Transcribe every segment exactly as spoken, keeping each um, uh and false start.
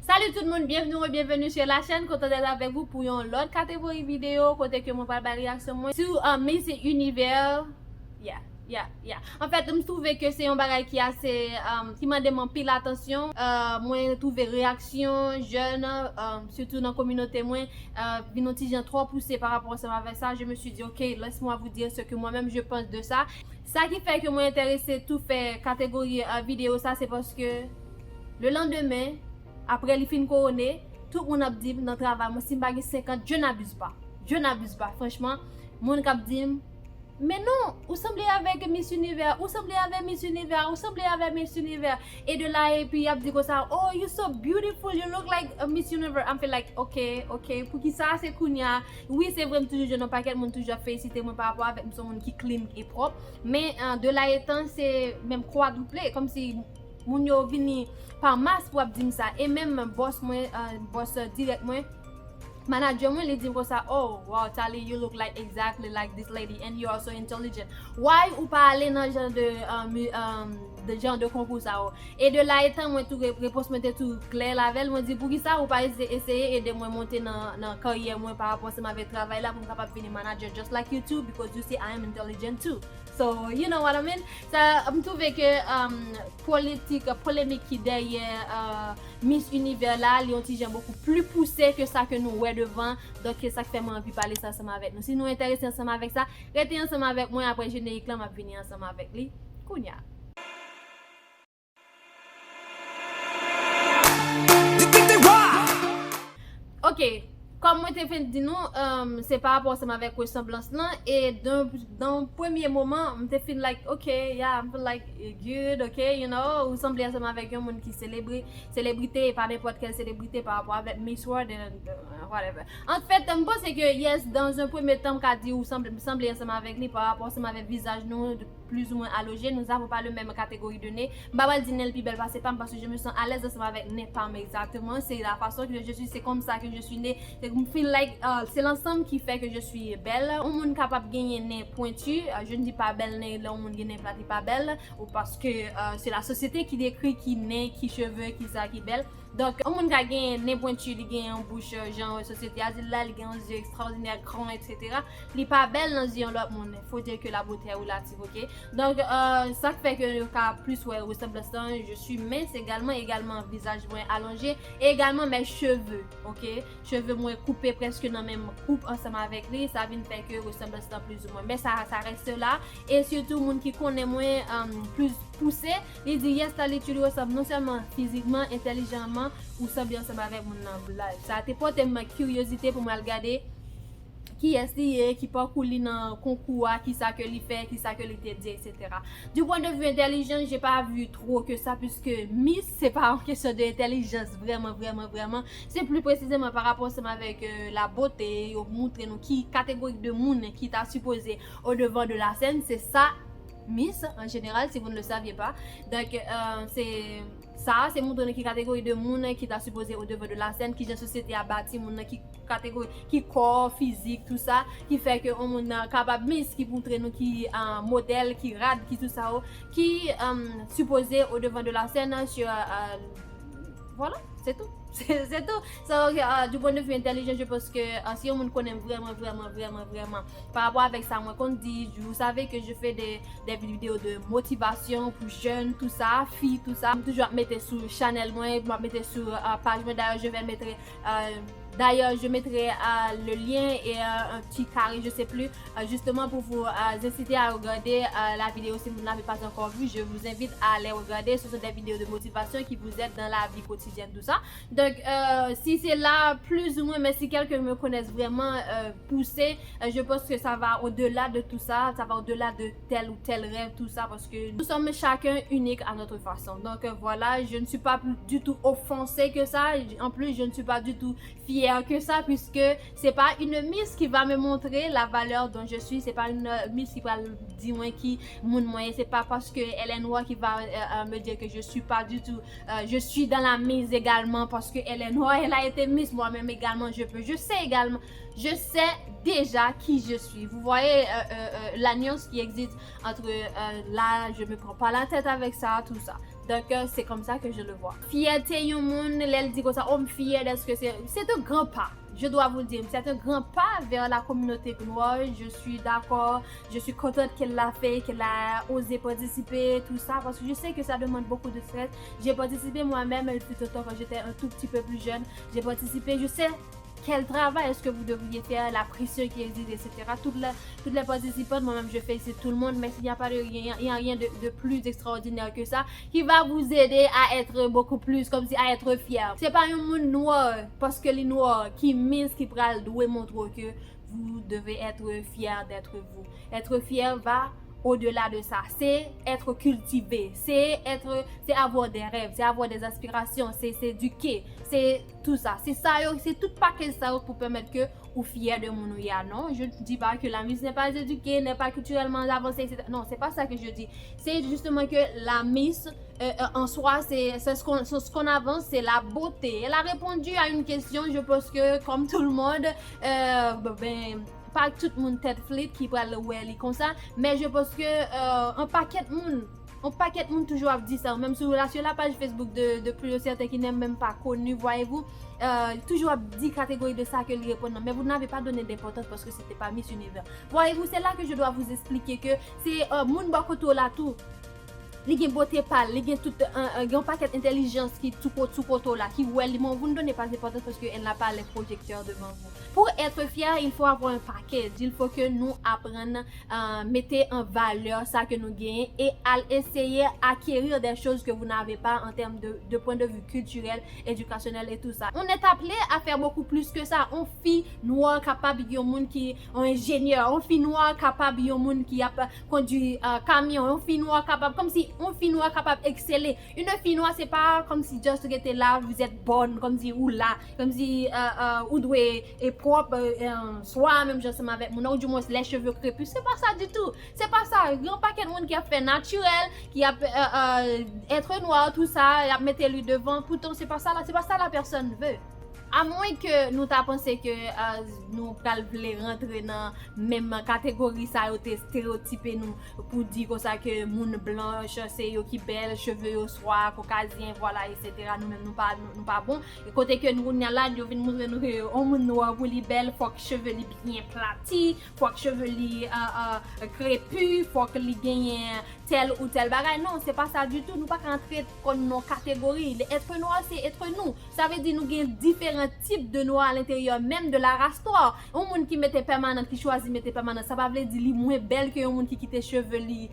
Salut tout moun, bienvenue ou bienvenue sur la chaîne. Kontan d'être avec vous pour yon lòt kategori videyo kote ke mwen pral bay reyaksyon mwen sou uh, Miss Univers. Yeah, yeah, yeah. Anfèt, m twouve ke se yon bagay ki ase, um, ki mande m anpil atansyon. Uh, mwen twouve reyaksyon jèn, um, sitou nan kominote mwen, uh, vin yon ti jan twò pouse pa rapò ansanm avèk sa. Je me suis dit, ok, laisse-moi vous dire ce que moi-même je pense de ça. Sa ki fè ke mwen enterese tou fè kategori uh, videyo sa, se paske le lendemain, apre li fin kowone, tout moun ap di m nan travay mwen, si m pa gen senkant, je n'abuse pas. Je n'abuse pas, franchman. Moun k ap di m, men non, ou sanble avèk Miss Univers, ou sanble avèk Miss Univers, ou sanble avèk Miss Univers. E de la, epi y ap di konsa, oh, you so beautiful, you look like a Miss Universe. I'm feel like, ok, ok, poukisa se kounya? Wi, se vre, m toujou jwenn yon pakèt moun toujou ap felisite mwen pa rapò avèk m se yon moun ki clean e pwòp. Men, uh, de la etan, se menm kwadouple, kòmsi moun yo vini pa mas pou ap di m sa. E menm bòs mwen, uh, bòs uh, dirèk mwen, manager mwen, li di m konsa, oh, wow, Thalie, you look like exactly like this lady and you are so intelligent. Why ou pa ale nan jan de, um, mu- um, de jan de konkou sa yo? E de la etan mwen tou re- repons mwen te tou klè lavèl, mwen di poukisa ou pa ese- eseye ede mwen monte nan, nan karyè mwen pa rapò ansanm avèk travay la pou m kapab vini manager just like you too because you see I am intelligent too. So, you know what I mean? Sa, m twouve ke um, politik, polemik ki dèyè uh, Miss Univers la, li yon ti jan bokou pli pouse ke sa ke nou wè devan. Donk, se sa k fè mwen anvi pale sa ansanm avèk nou. Si nou enterese ansanm avèk sa, rete ansanm avèk mwen, apre jenerik la, m ap vini ansanm avèk li. Kounya. Ok, kòm mwen te fin di nou, um, se pa rapò ansanm avèk resanblans lan, e dan, dan premye moman, m te fin like, ok, yeah, m feel like good, ok, you know, ou sanble ansanm avèk yon moun ki selebri, selebrite, e pa nenpòt kèl selebrite pa rapò avèk Miss World and uh, whatever. Anfèt, m panse ke, yes, dans un premier temps, m ka di ou sanble, sanble ansanm avèk li pa rapò ansanm avèk vizaj nou, plizoumwen aloje, nous avons pas le même catégorie de nez. M pa pral di nen l pi bèl pase pa m, paske je me sens à l'aise ansanm avèk nen pa m egzakteman. Se la façon que je suis, c'est comme ça que je suis née. Se m feel like, uh, se l'ensemble qui fait que je suis belle. Yon moun kapab genyen nen pwenti, uh, je ne dis pas bèl nen, lè yon moun gen nen plat, li pa bèl, ou paske uh, se la sosyete ki dekri ki nen, ki cheve, ki sa ki bèl. Donk, yon moun ka gen nen pwenti, li gen yon bouch, euh, jan sosyete a di l la, li gen yon zye ekstraòdinè, gran, et cetera. Li pa bèl nan zye yon lòt moun. Faut dire que la beauté est relative, ok? Donk, euh, sa k fè ke yo ka plis wè resanblans lan, je suis mince également, également vizaj mwen alonje, e également mes cheveux, ok? Cheve mwen koupe prèske nan menm koup ansanm avèk li, sa vin fè ke resanblans lan plizoumwen. Men sa, sa reste la, e sitou moun ki konnen mwen, euh, plis pouse, li di, yes, Thalie, tu lui ressembles non seulement physiquement, intelligemment, ou sanble ansanm avèk moun nan. Sa te pote m kiryozite pou m al gade kiyès li ye, ki pakou li nan konkou a, ki sa ke li fè, ki sa ke li te di, et cetera. Du point de vue intelligence, j'ai pas vu trop que ça, puisque Miss, se pa yon kesyon de entèlijans, vrèman, vrèman, vrèman. Se pli presizeman pa rapò ansanm avèk, euh, la beauté, yo moutre nou ki kategori de moun ki ta sipoze au devant de la scène, se sa Miss, en général, si vous ne le saviez pas. Donk, euh, se sa, se moutre nou ki kategori de moun ki ta sipoze au devant de la scène, ki jan sosyete a bati moun nan, ki kategori, ki kò, fizik, tou sa, ki fè ke yon moun nan kapab Miss, ki moutre nou ki, euh, modèl, ki rad, ki tou sa yo, ki, euh, sipoze au devant de la scène sur, euh, voilà, c'est tout. C'est c'est tout. So, euh, du point de vue intelligent, je pense que euh, si yon moun konnen m vrèman, vrèman, vrèman, vrèman, pa rapò avèk sa mwen konn di, vous savez que je fais des, des vidéos de motivation pour jeunes, tout ça, fi, tout ça. M toujou ap mete sou chanèl mwen, m ap mete sou euh, paj mwen. D'ailleurs, je vais mettre, euh, d'ailleurs, je mettrai euh, le lien et euh, un petit carré, je sais plus, euh, justement pour vous euh, inciter à regarder euh, la vidéo si vous ne l'avez pas encore vue. Je vous invite à les regarder. Ce sont des vidéos de motivation qui vous aident dans la vie quotidienne, tout ça. Donc, euh, si c'est là, plus ou moins, mais si quelqu'un me connaît vraiment euh, poussé, euh, je pense que ça va au-delà de tout ça, ça va au-delà de tel ou tel rêve, tout ça, parce que nous sommes chacun unique à notre façon. Donc euh, voilà, je ne suis pas du tout offensée que ça. En plus, je ne suis pas du tout fière que ça, puisque c'est pas une Miss qui va me montrer la valeur dont je suis, c'est pas une Miss qui va dire mwen ki moun mwen ye, c'est pas parce que elle est noire qui va euh, euh, me dire que je suis pas du tout, euh, je suis dans la mise également parce que elle est noire, elle a été Miss, moi-même également je peux, je sais également, je sais déjà qui je suis. Vous voyez euh, euh, euh, la nuance qui existe entre euh, là, je me prends pas la tête avec ça, tout ça. Donc, euh, c'est comme ça que je le vois. Fierté yon moun, lè l di konsa, oh, m fyè dèske se, c'est un grand pas. Je dois vous le dire, c'est un grand pas vers la communauté noire. Je suis d'accord, je suis contente qu'elle l'a fait, qu'elle a osé participer, tout ça, parce que je sais que ça demande beaucoup de stress. J'ai participé moi-même, il fut un temps quand j'étais un tout petit peu plus jeune. J'ai participé, je sais quel travail est-ce que vous devriez faire, la pression qui existe, et cetera. Toutes les, toutes les participantes, moi-même, je félicite tout le monde, mais il n'y a pas de, il y a, il y a rien de, de plus extraordinaire que ça qui va vous aider à être beaucoup plus, comme si, à être fier. C'est pas un monde noir, parce que les noirs qui mince, qui pral dwe montre que vous devez être fier d'être vous. Être fier va au-delà de ça. C'est être cultivé, c'est être, c'est avoir des rêves, c'est avoir des aspirations, c'est s'éduquer, c'est tout ça. C'est ça, c'est tout package ça pour permettre que ou fier de moun ou ya. Non, je ne dis pas que la Miss n'est pas éduquée, n'est pas culturellement avancée, et cetera. Non, c'est pas ça que je dis. C'est justement que la Miss, euh, euh, en soi, c'est c'est ce qu'on ce qu'on avance, c'est la beauté. Elle a répondu à une question, je pense que comme tout le monde, euh, ben, pa tout moun tèt flit ki pral wè li konsa, men je pense que euh, un paquet moun, un paquet moun toujou ap di sa, menm sou la, sur la page Facebook de, de plus de certains qui n'est même pas connu, voyez-vous, euh, toujou ap di catégorie de ça que li réponn nan, mais vous n'avez pas donné d'importance parce que c'était pas Miss Univers. Voyez-vous, c'est là que je dois vous expliquer que c'est euh, moun bò kote w la tou. Li gen bote pa l, li gen tout, euh, euh, gen yon pakèt entèlijans ki tou ko-, tou kote w la, ki wè li, mais vous ne donnez pas d'importance parce qu'elle n'a pas les projecteurs devant vous. Pour être fier, il faut avoir un package. Il faut que nou aprann euh, mete an valè sa ke nou genyen e al eseye acquérir des choses que vous n'avez pas en termes de, de point de vue culturel, éducationnel et tout ça. On est appelé à faire beaucoup plus que ça. On fi nwa kapab yon moun ki yon enjenyè, on fi nwa kapab yon moun ki ap kondui euh, kamyon, on fi nwa kapab, kòmsi on fi nwa kapab excellé. Une fille noire, c'est pas comme si just rete la, vous êtes bonne, comme si ou la, comme si euh, euh, ou dwe e pwòp, euh, euh, swa menm jan ansanm avèk moun nan, ou du moins les cheveux crépus, c'est pas ça du tout. C'est pas ça. Gen yon pakèt moun ki ap fè natirèl, ki ap euh, euh, être noir, tout ça, y ap mete li devan. Pourtant, c'est pas ça, là, c'est pas ça la personne veut. À moins que nou ta panse ke euh, nou pral vle rantre nan menm kategori sa yo te stereotipe nou pou di konsa ke moun blanch se yo ki bèl, cheve yo swa, kokazyen, vwala, et cetera. Nou menm nou pa, nou, nou pa bon. E kote ke nou kounye a la, yo vin montre nou ke yon moun nwa pou li bèl, fòk cheve li byen plati, fòk cheve li euh, euh, krepi, fòk li genyen tèl ou tèl bagay. Non, se pa sa ditou. Nou pa ka antre kò n nan kategori. Être noir, c'est être nous. Sa vle di nou gen diferan tip de nwa a lenteryè menm de la ras nwa. Yon moun ki mete pèmanant, ki chwazi mete pèmanant, sa pa vle di li mwen bèl ke yon moun ki kite cheve li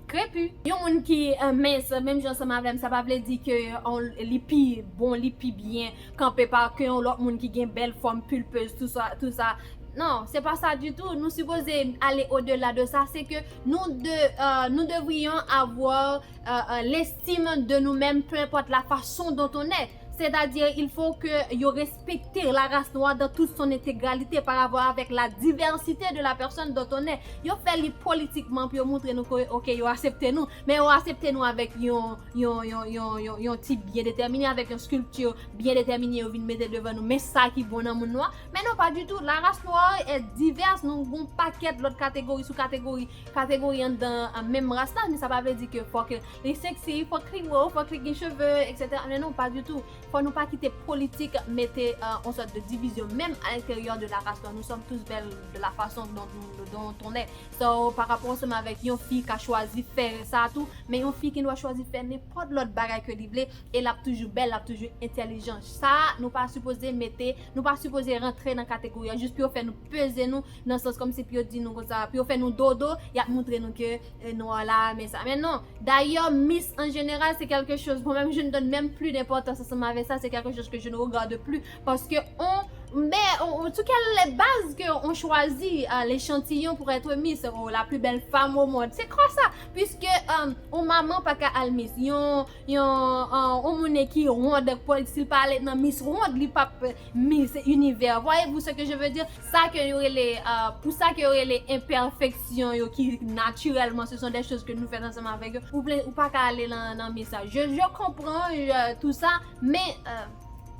krepi. Yon moun ki euh, mens, menm jan ansanm avè m, sa pa vle di ke on, li pi bon, li pi byen kanpe pa ke yon lòt moun ki gen bèl fòm pulpeuse, tout sa, tout sa. Non, se pa sa ditou. Nou sipoze ale au-delà de ça, c'est que nous de, euh, nous devrions avoir euh, euh, l'estime de nous-mêmes, peu importe la façon dont on est. C'est-à-dire, il faut que yo respecter la race noire dans toute son intégralité par rapport avec la diversité de la personne dont on est. Yo fè li politikman pou yo montre nou ke, ok, yo aksepte nou, men yo aksepte nou avèk yon, yon, yon, yon, yon, yon tip byen detèmine, avèk yon skilti byen detèmine, yo vin mete devan nou, men sa ki bon nan moun nwa. Men non, pa ditou. La race noire est diverse, nou gon pakèt lòt kategori sou kategori, kategori anndan euh, menm ras la, men sa pa vle di ke fòk li seksi, fòk li wo, fòk li gen cheve, et cetera. Men non, pa ditou. Fò nou pa kite politik mete euh, on sòt de divizyon, menm à l'intérieur de la race noire. Nous sommes tous belles de la façon dont, nous, dont on est. So, pa rapò ansanm avèk yon fi ka chwazi fè sa tou, men yon fi ki dwa chwazi fè nenpòt lòt bagay ke li vle, e l ap toujou bèl, l ap toujou entèlijan. Sa, nou pa sipoze mete, nou pa sipoze rantre nan kategori a, jis pou yo fè nou peze nou, nan sans kòmsi pou yo di nou konsa, pou yo fè nou dodo, y ap montre nou ke euh, nwa la, men sa. Men non. D'ailleurs, Miss en général, c'est quelque chose, bon, même je ne donne même plus d'importance ansanm avèk sa, c'est quelque chose que je ne regarde plus. Parce que on, mais on, on, sou kèl baz ke on chwazi euh, l'échantillon pour être Miss, oh, la plus belle femme au monde? C'est quoi ça? Puisque euh, on manman pa ka al Miss, yon, yon, euh, on moun ki wond, si l pa ale nan Miss Wond, li p ap Miss Univers. Voyez-vous ce que je veux dire? Sa ke yo rele, euh, pou sa ke yo rele enpèfeksyon yo ki natirèlman, ce sont des choses que nou fèt ansanm avèk yo. Ou vle, ou pa ka ale nan, nan Miss sa. Je, je comprends euh, tout ça, mais euh,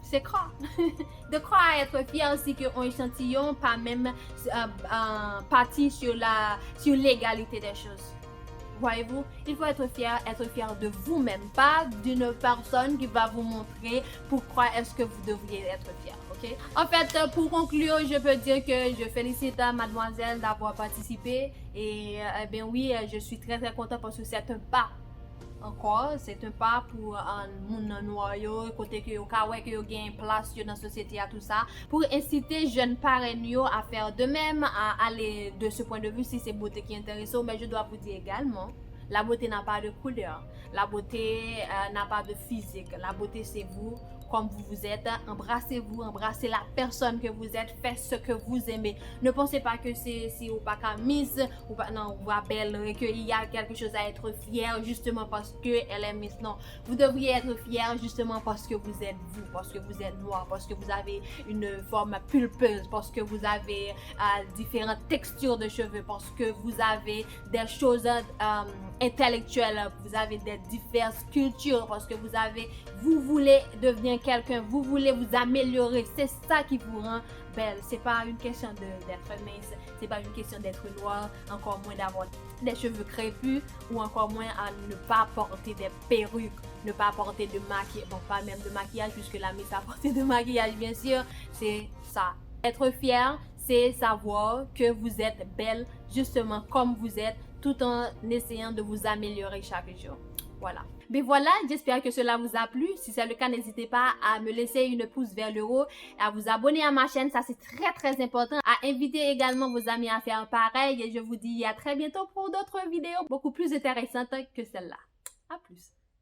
c'est quoi? De quoi être fier si ke on échantillon pa menm euh, euh, pati sur la, sur l'égalité des choses? Voyez-vous, il faut être fier, être fier de vous-même, pas d'une personne qui va vous montrer pourquoi est-ce que vous devriez être fier, ok? En fait, pour conclure, je peux dire que je félicite mademoiselle d'avoir participé et, euh, eh bien oui, je suis très très content parce que c'est un pas encore, c'est un pas pour euh, moun nwa yo, kote ke yo ka wè ke yo gen plas yo nan sosyete a, tout ça, pour inciter jeunes parents yo à faire de même, à aller de ce point de vue, si c'est beauté qui intéresse, mais je dois vous dire également, la beauté n'a pas de couleur. La beauté euh, n'a pas de physique. La beauté, c'est vous, comme vous vous êtes. Embrassez-vous, embrassez la personne que vous êtes, faites ce que vous aimez. Ne pensez pas que c'est si ou pas qu'à Miss, ou pas, non, ou pas belle, qu'il y a quelque chose à être fier justement parce qu'elle est Miss. Non, vous devriez être fier justement parce que vous êtes vous, parce que vous êtes noir, parce que vous avez une forme pulpeuse, parce que vous avez euh, différentes textures de cheveux, parce que vous avez des choses euh, intellectuelles, vous avez des diverses cultures, parce que vous avez, vous voulez devenir quelqu'un, vous voulez vous améliorer. C'est ça qui vous rend belle. C'est pas une question de- d'être mince, c'est pas une question d'être noir, encore moins d'avoir des cheveux crépus ou encore moins à ne pas porter des perruques, ne pas porter de maquillage, bon, pas même de maquillage puisque la Miss a porté de maquillage, bien sûr, c'est ça. Être fier, c'est savoir que vous êtes belle justement comme vous êtes, tout en essayant de vous améliorer chaque jour. Voilà. Ben voilà, j'espère que cela vous a plu. Si c'est le cas, n'hésitez pas à me laisser une pouce vers le haut et à vous abonner à ma chaîne. Ça, c'est très, très important. À inviter également vos amis à faire pareil. Et je vous dis à très bientôt pour d'autres vidéos beaucoup plus intéressantes que celle-là. À plus.